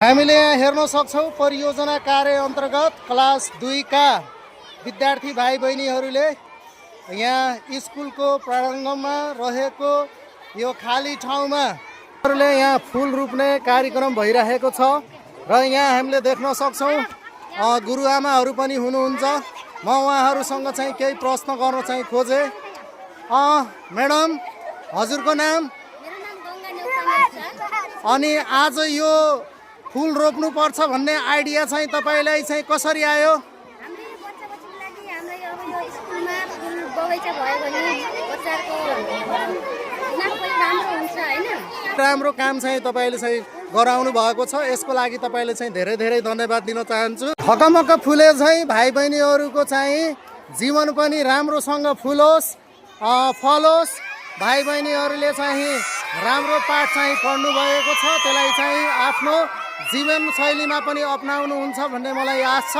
हामीले यहाँ हेर्न सक्छौँ परियोजना कार्य अन्तर्गत क्लास 2 का विद्यार्थी भाइ बहिनीहरूले यहाँ स्कुलको प्राङ्गणमा रहेको यो खाली ठाउँमा यहाँ फुल रोप्ने कार्यक्रम भइरहेको छ र यहाँ हामीले देख्न सक्छौँ गुरुआमाहरू पनि हुनुहुन्छ। म उहाँहरूसँग चाहिँ केही प्रश्न गर्न चाहिँ खोजेँ। म्याडम, हजुरको नाम? अनि आज यो फुल रोप्नु पर्छ भन्ने आइडिया चाहिँ तपाईलाई चाहिँ कसरी आयो? राम्रो काम चाहिँ तपाईले चाहिँ गराउनु भएको छ। यसको लागि तपाईले चाहिँ धेरै धेरै धन्यवाद दिन चाहन्छु। थकमक फुले चाहिँ भाइ बहिनीहरूको चाहिँ जीवन पनि राम्रोसँग फुलोस्, फलोस्। भाइ बहिनीहरूले चाहिँ राम्रो पाठ चाहिँ पढ्नु भएको छ, त्यसलाई चाहिँ आफ्नो जीवन शैलीमा पनि अपनाउनुहुन्छ भन्ने मलाई आश छ।